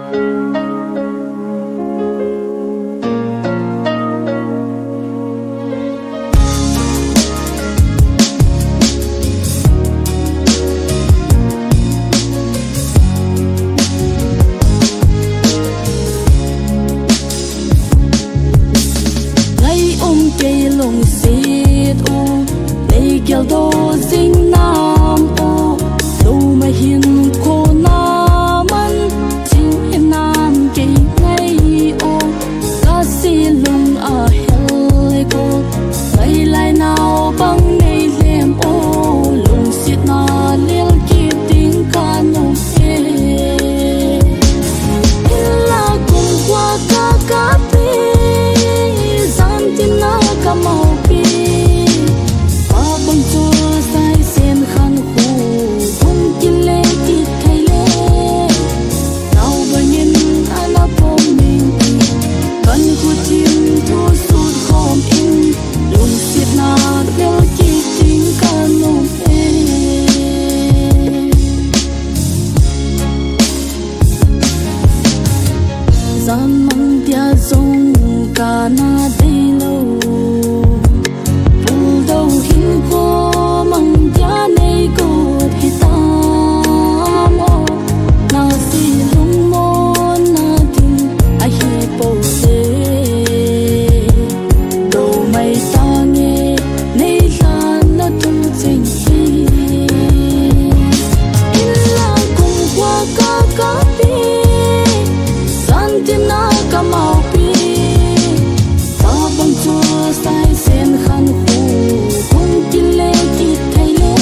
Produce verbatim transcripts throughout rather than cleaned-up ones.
Ngai um kei lungset u, nei geldoh jing nam u, lou ma hin kona man, jing hinam kei ngai u, ka si lung a hel ko, ngai lai nau bang nei lem u, lungsetna lel kit ding ka nom e. Ila kum kua ka kape, jan tina ka maupi. Pa bang chu sai sen khan khu, hung kile kit thei le. Nau bangin ana pom ning, kan khu thim thu sut khom in, lungsetna lel kit ding ka nom e. Jan mang dia jong ka na dei lou. Pul dou hin ko mang dia nei got hitam o. Na si lungmon na ding ahi po le. Dou mai tange nei lhan na tu cheng hi. Ila kum kua ka kapi, jan tina ka maupi. Pa bang chu sai sen khan khu, hung kile kit thei le.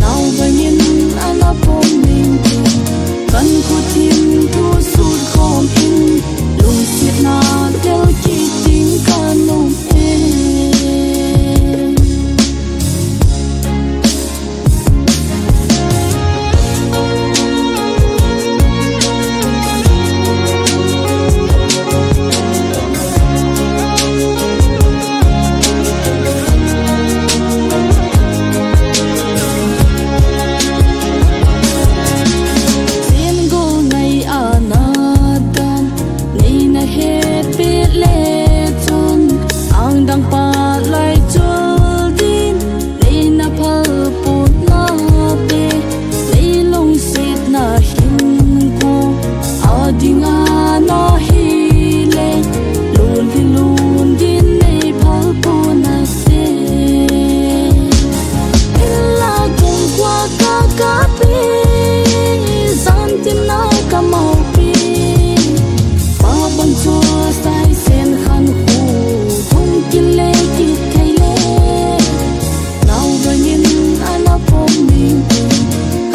Nau bangin ana pom ning, kan khu thim thu sut khom in, lungsetna lel kit ding ka nom e. Sin gol ngai ana dan, nei na het pet le chun, ang dang pa lai chul din, nei na phal put na te, nei lungsetna hin ko, a ding ana hi le, lun hi lun din nei phal put na te. Ila kum kua ka kapi, jan tina ka maupi. Pa bang chu sai sen khan khu, hung kile kit thei le. Nau bangin ana pom ning,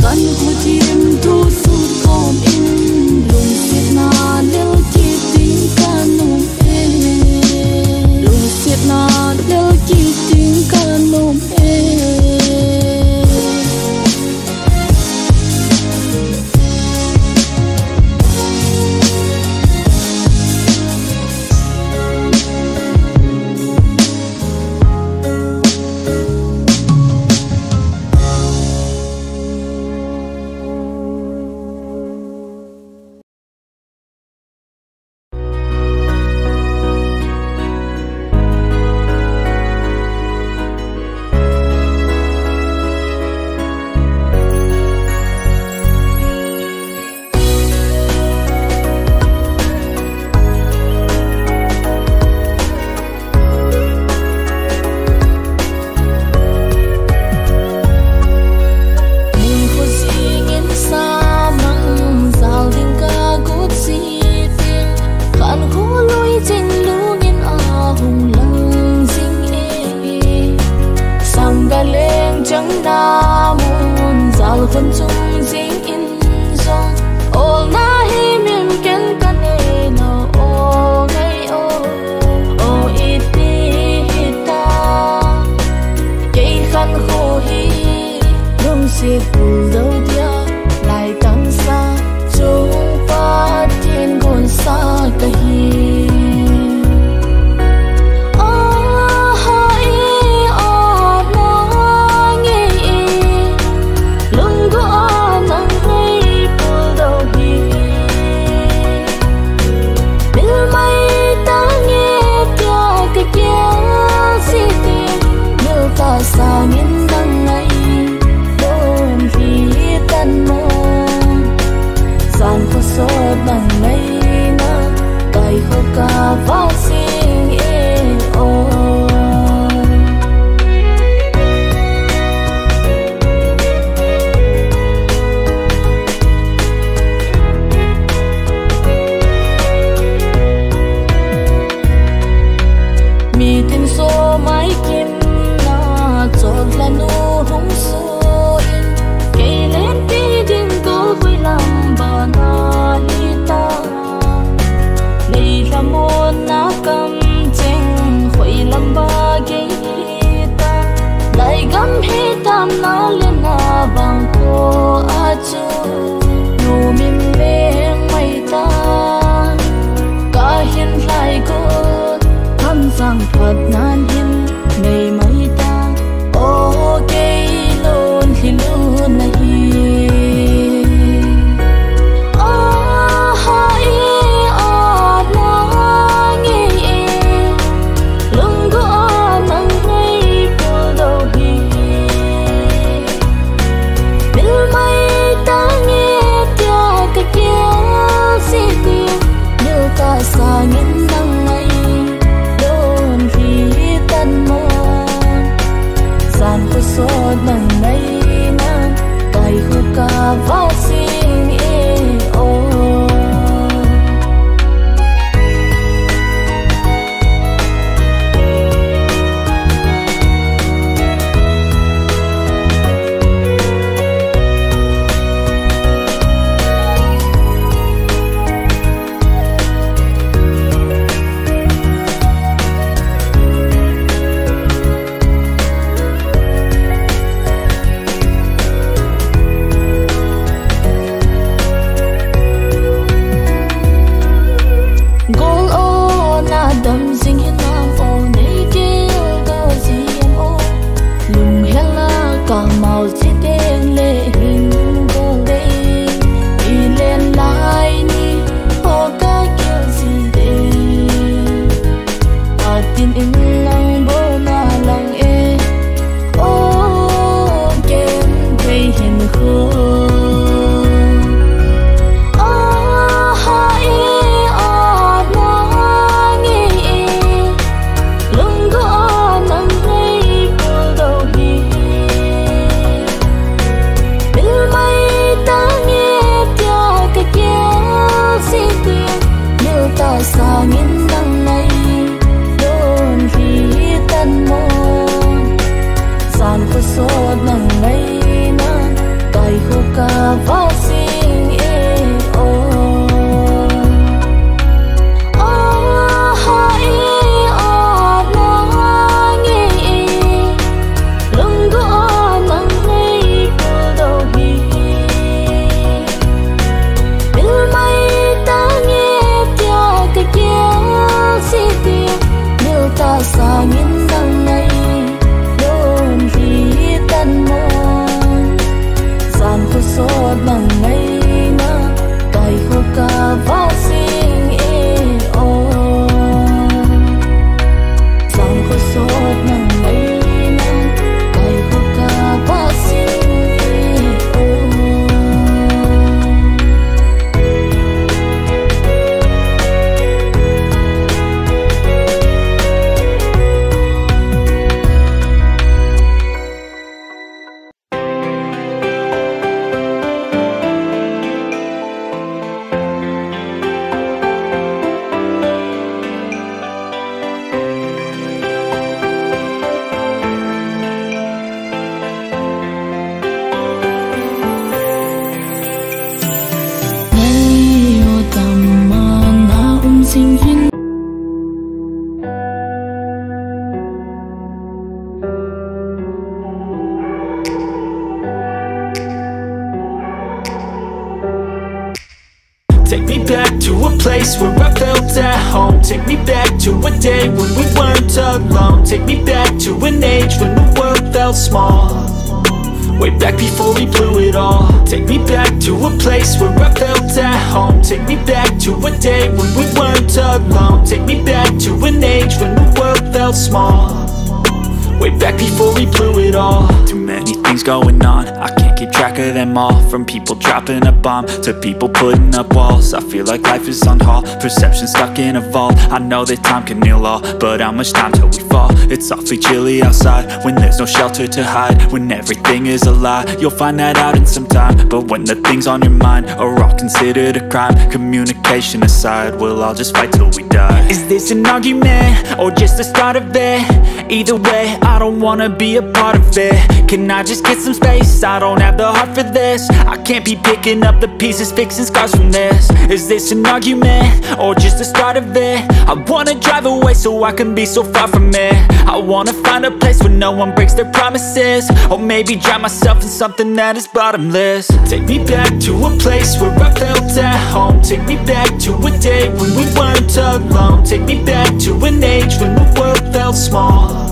kan khu thim thu sut khom in, lungsetna lel kit ding ka nom e. Lungsetna lel kit ding ka nom e. Take me back to a place where I felt at home. Take me back to a day when we weren't alone. Take me back to an age when the world felt small. Way back before we blew it all. Take me back to a place where I felt at home. Take me back to a day when we weren't alone. Take me back to an age when the world felt small. Way back before we blew it all. Too many things going on, I can't keep track of them all. From people dropping a bomb to people putting up walls. I feel like life is on hold, perception stuck in a vault. I know that time can heal all, but how much time till we fall? It's awfully chilly outside when there's no shelter to hide. When everything is a lie, you'll find that out in some time. But when the things on your mind are all considered a crime, communication aside, we'll all just fight till we die. Is this an argument or just the start of it? Either way, I don't wanna be a part of it. Can I just get some space? I don't have the heart for this. I can't be picking up the pieces, fixing scars from this. Is this an argument or just the start of it? I wanna drive away so I can be so far from it. I wanna find a place where no one breaks their promises, or maybe drown myself in something that is bottomless. Take me back to a place where I felt at home. Take me back to a day when we weren't alone. Take me back to an age when the world felt small.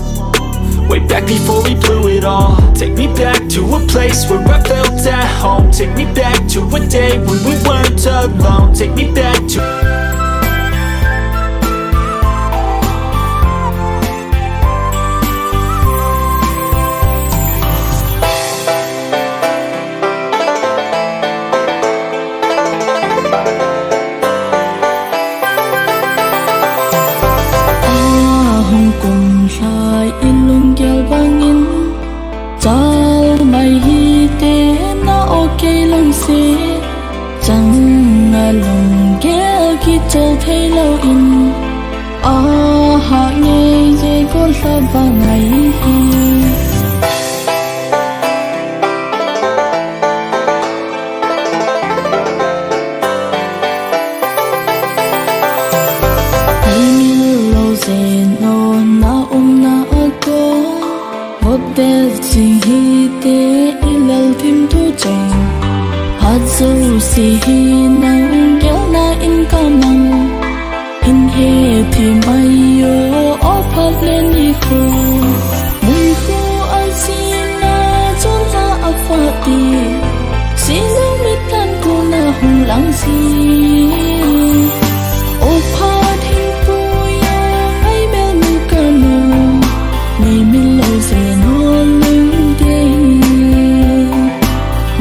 Way back before we blew it all. Take me back to a place where I felt at home. Take me back to a day when we weren't alone. Take me back to Ahung kum lhai i lunggel bangin, chal mai hite na okay lang se. Chang a lunggel kichol thei lou in, aha ngei je ko lha va ngai hi. Ni min lo se no na um na a ko. Vop te si hite i lal thim tu chang. Hat so si hi nang gel na in ka mang. In he thi mai yo o phat le ni khu. Mun khu a si na chon ha a fa ti. Si nang mi tan ku na hung lang si. O phat hin pu ya ai mel nu ka nu. Ni min lo se no lung dei.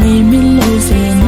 Ni min lo se no